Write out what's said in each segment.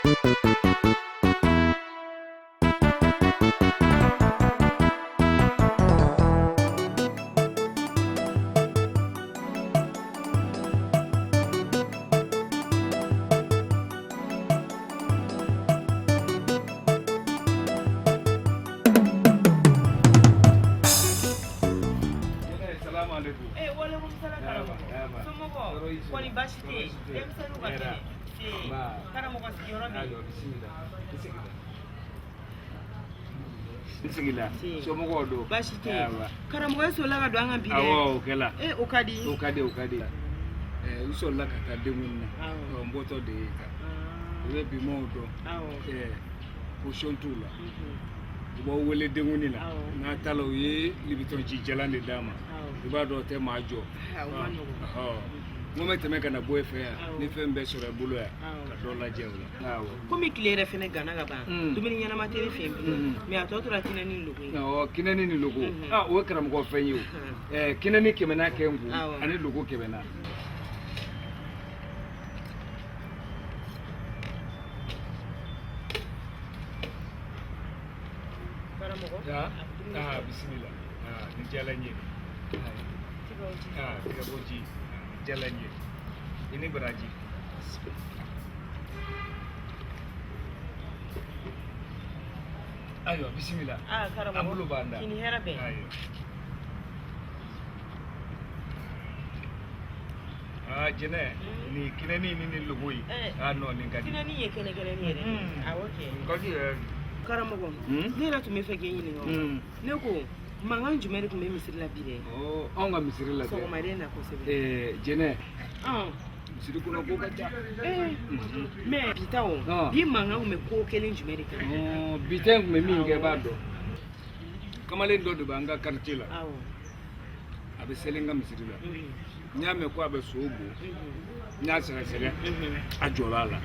Eh, walekum salam karamɔgɔ. Somɔgɔw, kɔni baasi tɛ yen? Denmisɛnninw ka kɛnɛ? Se. Karamɔgɔ sigiyɔrɔ bɛ yen? N sigila. Somɔgɔw don? Baasi tɛ yen. Karamɔgɔ, e sɔrɔla ka don an kan bi dɛ. Awɔ, o kɛla. E, o ka di. O ka di, o ka di. N sɔrɔla ka taa denkundi na. Ɔ, n bɔtɔ de ye kan u bɛ bimaw dɔn. Position t'u la, u b'aw wele denkundi la. N'a taala, u ye Lipton ji jalan de d'a ma. I b'a dɔn o tɛ maa jɔ. N ko n bɛ tɛmɛ ka na bɔ e fɛ yan ni fɛn bɛɛ sɔrɔ i bolo yan ka dɔ lajɛ o la. Komi tile yɛrɛ fɛnɛ ganna ka ban, dumuni ɲɛnama tɛ ne fɛ yen bilen, mais a tɔ tora kinɛni ni logo ye. Awɔ, kinɛni ni logo. Ah, o ye karamɔgɔ fɛn ye o. Kinɛni 100 na kɛ n kun ani logo 100 na. Karamɔgɔ. Ah, bisimila. Ah, nin diyara n ye. Ah, tigɛko ji nin diyara n ye. I ni baraji. Ayiwa, bisimila. Ah, karamɔgɔ. An bolo b'an da. K'i ni hɛrɛ bɛn. Ayiwa. Aa jɛnɛ, nin kinɛni ni nin logo ye. Aa non, nin ka di. Kinɛni ye kɛnɛ kɛnɛni yɛrɛ. Awɔ kɛ. Nin ka di yɛrɛ. Karamɔgɔ, ne yɛrɛ tun bɛ fɛ k'e ɲininka o. Ne ko mankan jumɛn de tun bɛ misiri la bi dɛ? Anw ka misiri la dɛ. Sɔgɔmada in na kosɛbɛ. Jɛnɛ. Misiri kɔnɔ ko ka ca. Mais bi ta o, bi mankan tun bɛ ko kelen jumɛn de kan? Bi ta in tun bɛ min kɛ, i b'a dɔn. Kamalen dɔ de b'an ka quartier la. A bɛ seli n ka misiri la. N y'a mɛn ko a bɛ so bon. N y'a sɛgɛsɛgɛ, a jɔra a la.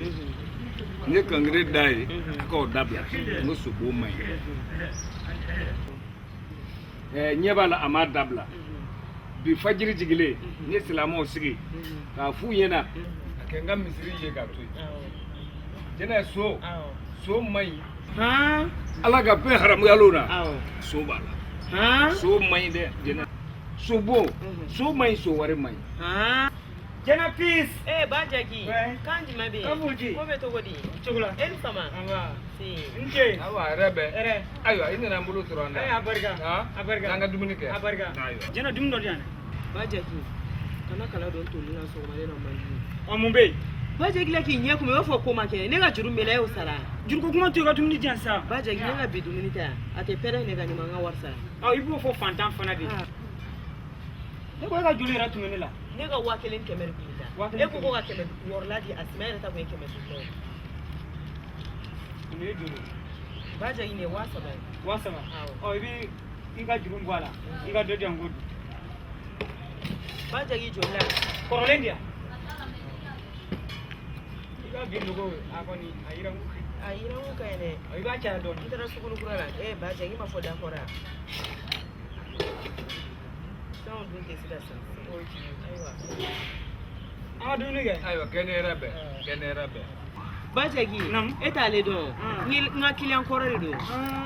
N ye kankari d'a ye a k'o dabila. N ko sobon man ɲi. Ɲɛ b'a la, a m'a dabila. Bi fajiri jigilen, n ye silamɛw sigi k'a f'u ɲɛna a kɛ n ka misiri ye k'a to yen. Jɛnɛ, so so man ɲi. Ala ka bɛɛ haramuyal'o na, so b'a la. So man ɲi dɛ jɛnɛ, so bon, so man ɲi, so wari man ɲi. Jɛnɛ peace. Eh, Bajaki. Kan jumɛn bɛ yen? Kan b'u di. Ko bɛ cogo di? Cogo la. E ni fama. Nba. Si. N ce. Awa, hɛrɛ bɛ. Hɛrɛ. Ayiwa, i nana an bolo sɔrɔ an da. Ayi, a barika. A barika. An ka dumuni kɛ. A barika. Ayiwa. Jɛnɛ, dumuni dɔ di yan dɛ. Bajaki, kana kala don toli la sɔgɔmada in na, man di. Ɔ, mun bɛ yen? Bajaki la k'i ɲɛ kumu i b'a fɔ ko ma kɛ. Ne ka juru min bɛ la, e y'o sara. Juruko kuma to i ka dumuni di yan sa. Bajaki, ne ka bi dumuni tɛ yan. A tɛ pɛrɛn ne ka nin ma n ka wari sara. Ɔ, i b'o fɔ fantan fana de. Ne ko e ka joli yɛrɛ tun bɛ ne la. Ne ka 1100 de tun b'i la. E ko ko ka 600 la di a sima yɛrɛ ta kun ye 500 ye. Nin ye joli ye? Bajaki, nin ye 3000 ye. 3000? Awɔ. Ɔ, i bɛ i ka juru bɔ a la. I ka dɔ di yan ko dun. Bajaki, joli la? Kɔrɔlen di yan. I ka bi logo a kɔni a yiranku. A yiranku ka ɲi dɛ. I b'a caya dɔɔnin. N taara suguni kura la. Bajaki, ma fɔ d'accord a? Fɛnw dun tɛ se ka san. Ayiwa. An ka dumuni kɛ. Ayiwa, kɛnɛ yɛrɛ bɛ. Kɛnɛ yɛrɛ bɛ. Bajaki, e t'ale dɔn? N ka client kɔrɔ de don.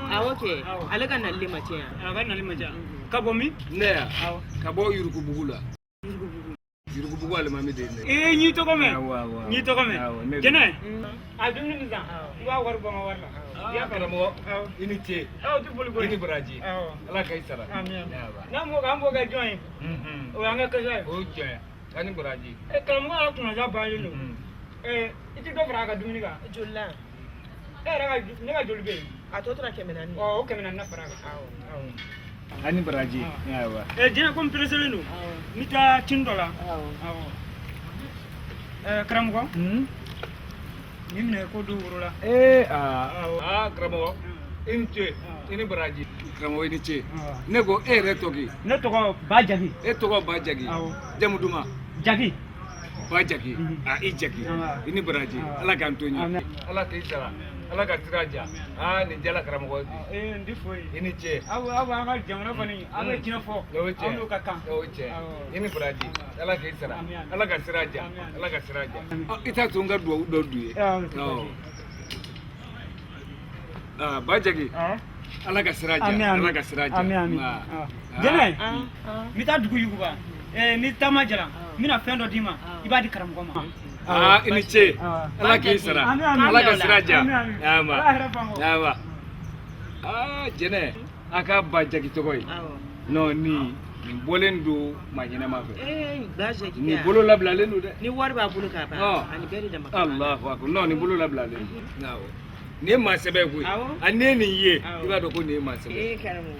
Awɔ kɛ, ale ka nali de ma tiɲɛ. A ka nali ma tiɲɛ. Ka bɔ min? Ne yan, ka bɔ Yurukubugu la. Yurukubugu alimami de ye ne. Ee, n y'i tɔgɔ mɛn. Awɔ, awɔ. N y'i tɔgɔ Awɔ, mɛn. ne don. Jɛnɛ, a dumuni nin san, i b'a wari bɔ n ka wari la. I y'a faamu? Karamɔgɔ, i ni ce. Awɔ, tɛ foli ko I ye. ni baraji. Awɔ. Ala ka i sara. Ami, ami. Awɔ. N'an b'o kɛ, an b'o kɛ jɔn ye? O y'an ka kɛsa ye. O ye jɔn ye? A ni baraji. E, karamɔgɔ yɛrɛ kunnaja bannen don. Ee, i tɛ dɔ fara a ka dumuni kan? Joli la? E yɛrɛ ka, ne ka joli bɛ yen? A tɔ tora 400. Ɔ, o 400 na fara a kan. Awɔ. Awɔ. A ni baraji. Ayiwa. Ee, Jɛnɛ, komi pereselen don, n bɛ taa tini dɔ la. Awɔ. Awɔ. Ɛɛ, karamɔgɔ. Nin minɛ ko don woro la. Ee, aa. Aa, karamɔgɔ, i ni ce. I ni baraji. Karamɔgɔ, i ni ce. Ne ko e yɛrɛ tɔgɔ? Ne tɔgɔ Bajaki. E tɔgɔ Bajaki? Awɔ. Jamu duman? Jaki. Bajaki. A i Jaki. I ni baraji. Ala k'an to ɲɛ. Ala k'i sara. Ala ka sira diya. Aa, nin jala karamɔgɔ. Ee, n tɛ foyi. I ni ce. Aw an ka jamana kɔni, aw bɛ tiɲɛ fɔ. O ye tiɲɛ. Aw n'o ka kan. O ye tiɲɛ. I ni baraji. Ala k'i sara. Ala ka sira diya. Ala ka sira diya. I t'a to n ka duwawu dɔ d'u ye. Awɔ. Aa Bajagi Ala ka sira diya, Ala ka sira diya. Ami ami. Jɛnɛ, n bɛ taa dugu yuguba. Ni taama jara, n bɛna fɛn dɔ d'i ma, i b'a di karamɔgɔ ma. Aa i ni ce. Ala k'i sara. Ala ka sira diya. Ama. Ama. Aa Jɛnɛ, a ka Bajagi tɔgɔ ye. Non ni nin bɔlen don maa ɲɛnama fɛ. Bajagi. Nin bolo labilalen don dɛ. Ni wari b'a bolo ka ban. Ani bɛɛ de dama. Allahu akbar. Non nin bolo labilalen don. Awɔ. Nin ye maa sɛbɛ ye koyi. A n'i ye nin ye, i b'a dɔn ko nin ye maa sɛbɛ ye.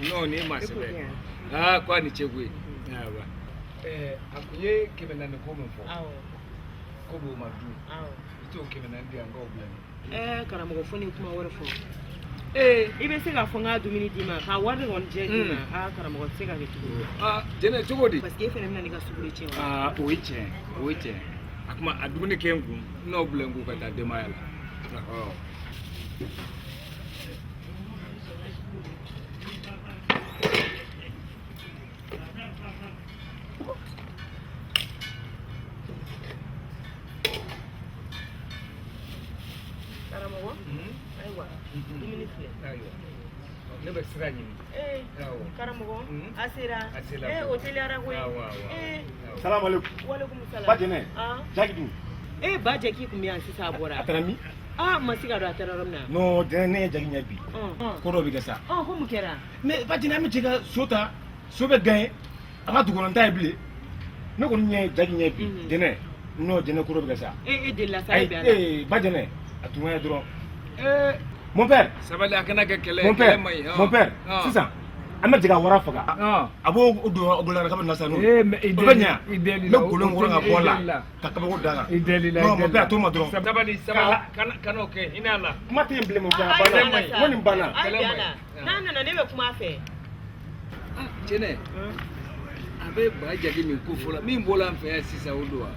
Non nin ye maa sɛbɛ ye. Aa ko a ni ce koyi. Ayiwa. A kun ye 400 ko min fɔ. Ko b'o ma dun. I t'o 400 di yan k'o bila nin. Karamɔgɔ fo ni kuma wɛrɛ fɔ. I bɛ se k'a fɔ n ka dumuni d'i ma k'a wari kɔni jɛ d'i ma. Aa karamɔgɔ tɛ se ka kɛ tuguni. Aa Jɛnɛ cogo di? Parce que e fana bɛna n'i ka sukaro tiɲɛ. Aa o ye tiɲɛ o ye tiɲɛ. A kuma a dumuni kɛ n kun n n'o bila n kun ka taa denbaya la. Karamɔgɔ, ayiwa, dumuni filɛ. Ayiwa, ne bɛ sira ɲini. Karamɔgɔ, a sera. O teliyara koyi. Salamu aleykum. Walekum salam. Ba Jɛnɛ, Jaki dun? Bajaki kun bɛ yan sisan a bɔra. A taara min? Aa ma se ka don a taara yɔrɔ min na. Non Jɛnɛ, ne ye Jaki ɲɛ bi. Ko dɔ bɛ kɛ sa. Ko mun kɛra? Mais Ba Jɛnɛ, an bɛ jɛ ka so ta, so bɛ gagné, a ka dugukɔnɔta ye bilen. Ne kɔni ɲɛ Jaki ɲɛ bi. Jɛnɛ, non Jɛnɛ, ko dɔ bɛ kɛ sa. E delila sa bɛ a la. Ba Jɛnɛ, a tun ka ɲi dɔrɔn. Mon père. Sabali a kana kɛ kɛlɛ ye. Mon père, mon père, sisan an bɛ jɛ ka wara faga. A b'o don o la k'a bɛ na sa n'o ye. O bɛ ɲɛ. N bɛ kolon kɔrɔ ka bɔ a la ka kabako da kan. I delila. Non mon père, a to ma dɔrɔn. Sabali sabali, kana o kɛ, hinɛ a la. Kuma tɛ yen bilen mon père, a banna. N ko nin banna. N'a nana ne bɛ kuma a fɛ. Jɛnɛ, a bɛ Bajaki min ko fɔlɔ min bɔra an fɛ yan sisan o don wa?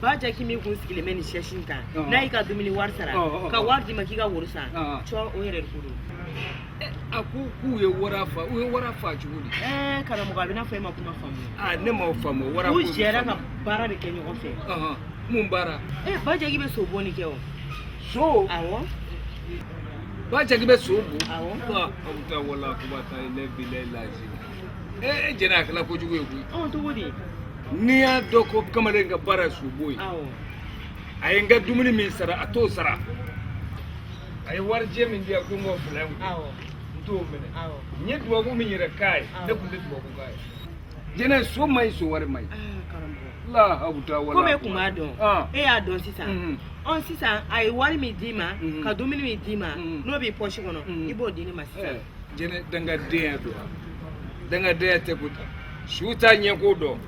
Bajaki min kun sigilen bɛ nin sɛsi in kan, n'a y'i ka dumuni wari sara, ka wari d'i ma k'i ka woro san, cɔ o yɛrɛ de ko don. A ko k'u ye wara fa, u ye wara fa cogo di? Karamɔgɔ, a bɛ n'a fɔ e ma kuma faamu. Aa ne m'aw faamu, wara ko. U jɛra ka baara de kɛ ɲɔgɔn fɛ. Mun baara? Bajaki bɛ so bɔ nin kɛ o. So? Awɔ. Bajaki bɛ so bon? Awɔ. Aw ta wala kubata ile bila lazi. Jɛnɛ, a kɛla kojugu ye koyi. Cogo di? N'i y'a dɔn ko kamalen ka baara ye sobo ye, a ye n ka dumuni min sara, a t'o sara. A ye warijɛ min di yan ko n k'o bila n kun, n t'o minɛ. N ye dubabu min yɛrɛ k'a ye, ne kun tɛ dubabu k'a ye. Jɛnɛ, so ma ɲi, so wari ma ɲi. La hawuta wala. Komi e kun b'a dɔn, e y'a dɔn sisan. Sisan a ye wari min d'i ma, ka dumuni min d'i ma, n'o b'i pɔsi kɔnɔ, i b'o di ne ma sisan. Jɛnɛ, dangadenya don. Dangadenya tɛ ko su t'a ɲɛko dɔn.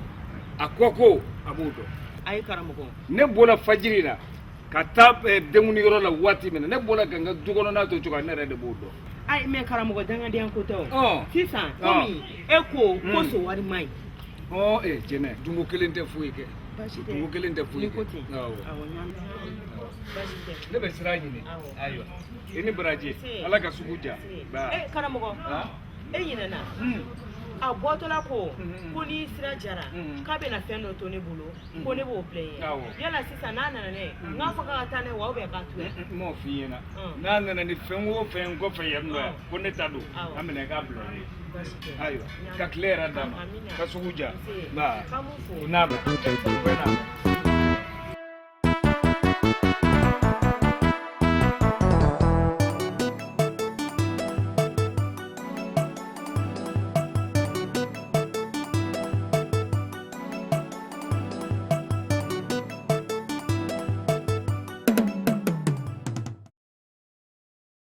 A kɔ ko a b'o dɔn. Ayi karamɔgɔ. Ne bɔra fajiri la ka taa denkundi yɔrɔ la waati min na, ne bɔra ka n ka du kɔnɔna to cogo ne yɛrɛ de b'o dɔn. Ayi mais karamɔgɔ, dangadenya ko tɛ o. Sisan komi e ko ko so wari man ɲi. Jɛnɛ, dunko kelen tɛ foyi kɛ. Dunko kelen tɛ foyi kɛ. Awɔ, baasi tɛ. Ne bɛ sira ɲini. Ayiwa, i ni baraji, Ala ka sugu diya. Karamɔgɔ, e ɲinɛna. A bɔtɔla ko ko ni sira jara k'a bɛna fɛn dɔ to ne bolo, ko ne b'o bila yen. Yala sisan n'a nana ne, n k'a fɔ k'a ka taa n'a ye wa, ou bien k'a to yen? N m'o f'i ɲɛna. N'a nana ni fɛn o fɛn kɔfɛ yan nɔ yan, ko ne ta don, a minɛ k'a bila yen. Ayiwa, ka tile yɛrɛ d'a ma, ka sugu diya. Nba, o n'a bɛ. O bɛ na.